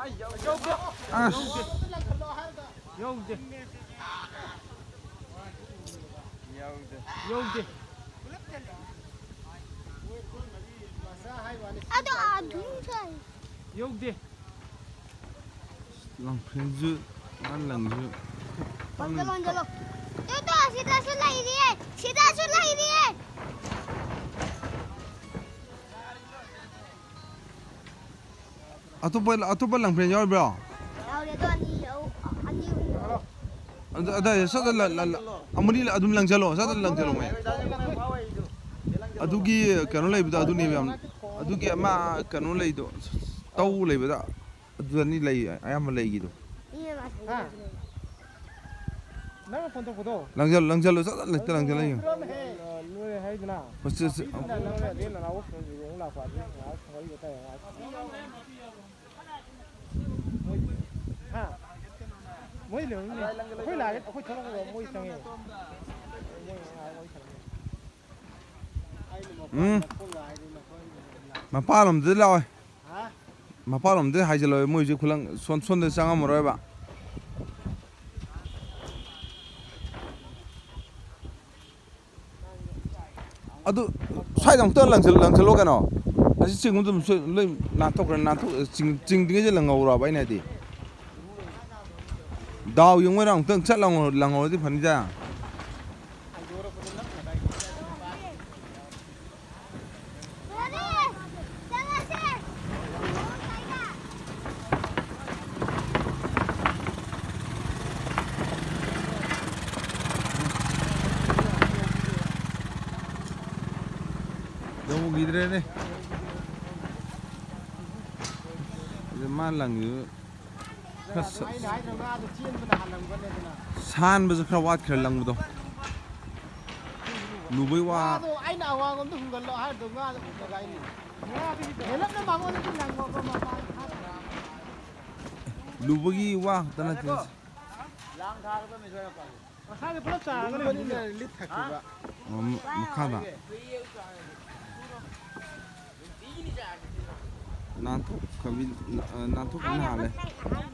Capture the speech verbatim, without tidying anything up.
ꯑꯁ꯫ ꯌꯧꯗꯦ꯫ ꯌꯧꯗꯦ꯫ ꯑꯗꯣ ꯑꯗꯨꯝ ꯁꯥꯏ꯫ ꯌꯧꯗꯦ꯫ ꯂꯪꯐꯦꯟꯁꯨ, ꯃꯥ ꯂꯪꯁꯨ꯫ ꯂꯪꯁꯤꯜꯂꯣ, ꯂꯪꯁꯤꯜꯂꯣ꯫ ꯇꯨ, ꯇꯨ, ꯁꯤꯗꯁꯨ ꯂꯩꯔꯤꯌꯦ, ꯁꯤꯗꯁꯨ ꯂꯩꯔꯤꯌꯦ꯫ ꯑꯇꯣꯞꯄ, ꯑꯇꯣꯞꯄ ꯂꯪꯐꯦꯟ ꯌꯥꯎꯔꯤꯕ꯭ꯔꯣ? ꯌꯥꯎꯔꯤ, ꯑꯗꯣ ꯑꯅꯤ, ꯑꯅꯤ ꯑꯍꯨꯝ ꯌꯥꯎꯔꯤ꯫ ꯑꯗ-, ꯑꯗ-, ꯁꯠ-, ꯂ-, ꯂ-, ꯂ-, ꯑꯃꯨꯛ ꯑꯗꯨꯝ ꯂꯪꯁꯤꯜꯂꯣ, ꯁꯠ-, ꯁꯠ ꯂꯪꯁꯤꯜꯂꯣ, ꯃꯣꯏ꯫ ꯑꯗꯨꯒꯤ ꯀꯩꯅꯣ ꯂꯩꯕꯗꯣ ꯑꯗꯨꯅꯦꯕ ꯌꯥꯝ, ꯑꯗꯨꯒꯤ ꯑꯃ ꯀꯩꯅꯣ ꯂꯩꯗꯣ, ꯇꯧ ꯂꯩꯕꯗ ꯑꯗꯨꯗꯅꯤ ꯂꯩ, ꯑꯌꯥꯝꯕ ꯂꯩꯒꯤꯗꯣ꯫ ꯍꯥ? ꯅꯪꯅ ꯐꯣꯟ ꯇꯧꯔꯛꯄꯗꯣ? ꯂꯪꯁꯤꯜꯂꯣ, ꯂꯪꯁꯤꯜꯂꯣ, ꯁꯠ ꯁꯠ ꯂꯪꯁꯤꯜꯂꯣ, ꯂꯪꯁꯤꯜꯂꯣ꯫ ꯂꯣꯏꯔꯦ ꯍꯥꯏꯗꯅ꯫ ꯍꯣꯏ, ꯁꯤ, ꯁꯤ, ꯅꯪ ꯅꯣꯏ ꯑꯗꯩ ꯅꯅꯥꯎ ꯁꯨꯝ ꯑꯃꯨꯛ ꯂꯥꯛꯄ ꯑꯗꯨ ꯉꯥꯏꯍꯥꯛ ꯋꯥꯔꯤ ꯋꯥꯇꯥꯏ ꯉꯥꯏꯍꯥꯛ꯫ ꯃꯣꯏ, ꯍꯥ? ꯃꯣꯏ ꯂꯩꯔꯝꯅꯤ꯫ ꯑꯩꯈꯣꯏ ꯂꯥꯛꯑꯦ, ꯑꯩꯈꯣꯏ ꯊꯣꯛꯂꯛꯄꯗ ꯃꯣꯏ ꯆꯪꯉꯦ꯫ ꯃꯣꯏ ꯉꯥꯏꯍꯥꯛ ꯋꯥꯔꯤ ꯁꯥꯟꯅꯃꯤꯟꯅꯩ꯫ ꯎꯝ꯫ ꯃꯄꯥꯟꯂꯣꯝꯗꯗꯤ ꯂꯥꯛꯑꯣꯏ꯫ ꯃꯄꯥꯟꯂꯣꯝꯗꯗꯤ ꯍꯥꯏꯖꯤꯜꯂꯛꯑꯣꯏ꯫ ꯃꯣꯏꯁꯨ ꯈꯨꯂꯪ ꯁꯣꯝ-, ꯁꯣꯝꯗ ꯆꯪꯉꯝꯃꯔꯣꯏꯕ꯫ ꯑꯗꯨ ꯁ꯭ꯋꯥꯏꯗ ꯑꯃꯨꯛꯇ ꯂꯪꯁꯤꯜ-, ꯂꯪꯁꯤꯜꯂꯣ ꯀꯩꯅꯣ꯫ ꯑꯁꯤ ꯆꯤꯡ ꯑꯃ ꯑꯗꯨꯝ ꯁꯣꯏ-, ꯂꯣꯏ ꯅꯥꯟꯊꯣꯛꯈ꯭ꯔꯦ, ꯅꯥꯟꯊꯣꯛ-, ꯆꯤꯡ-, ꯆꯤꯡꯗ꯭ꯔꯤꯉꯩꯗ ꯂꯪꯍꯧꯔꯕ ꯑꯩꯅ ꯍꯥꯏꯗꯤ꯫ ꯗꯥꯎ ꯌꯦꯡꯉꯣꯏꯔ ꯑꯃꯨꯛꯇꯪ ꯆꯠ ꯂꯪꯍꯧ-, ꯂꯪꯍꯧꯔꯗꯤ ꯐꯅꯤꯗ꯫ ꯌꯧꯈꯤꯗ꯭ꯔꯦꯅꯦ꯫ ꯑꯗꯨ ꯃꯥ ꯂꯪꯉꯤꯗꯨ ꯈꯔ ꯁ-, ꯑꯩꯅ ꯍꯥꯏꯗ꯭ꯔꯣ, ꯉꯥꯗꯣ ꯆꯦꯟꯕꯅ ꯍꯥꯜꯂꯝꯒꯅꯤꯗꯅ꯫ ꯁꯥꯟꯕꯁꯨ ꯈꯔ ꯋꯥꯠꯈ꯭ꯔꯦ ꯂꯪꯕꯗꯣ꯫ ꯂꯨꯕꯩ ꯋꯥ꯫ ꯉꯥꯗꯣ ꯑꯩꯅ ꯑꯋꯥꯡꯂꯣꯝꯗ ꯍꯨꯟꯒꯠꯂꯣ ꯍꯥꯏꯗꯣ ꯉꯥꯗꯣ ꯎꯞꯄꯒ ꯑꯩꯅ꯫ ꯍꯦꯜꯂꯞꯅ ꯃꯉꯣꯟꯗꯗꯤ ꯂꯪꯉꯣꯕ ꯃꯄꯥꯟ ꯊꯥꯗ꯫ ꯂꯨꯕꯒꯤ ꯋꯥ ꯈꯛꯇ ꯅꯠꯇꯦ꯫ ꯂꯥꯡ ꯊꯥꯒꯗꯕꯅꯤ ꯁ꯭ꯋꯥꯏ ꯃꯄꯥꯟꯁꯦ꯫ ꯃꯁꯥꯁꯦ ꯄꯨꯂꯞ ꯆꯥꯔꯒ ꯂꯩꯕꯅꯤꯅ꯫ ꯂꯨꯕꯅꯤꯅ ꯂꯤꯠ ꯊꯛꯈꯤꯕ꯫ ꯑꯣ, ꯃ-, ꯃꯈꯥꯗ꯫ ꯅꯥꯟꯊꯣꯛꯈ꯭ꯔꯕꯤ, ꯅꯥꯟꯊꯣꯛꯈ꯭ꯔꯕꯤ ꯅꯥꯜꯂꯦ꯫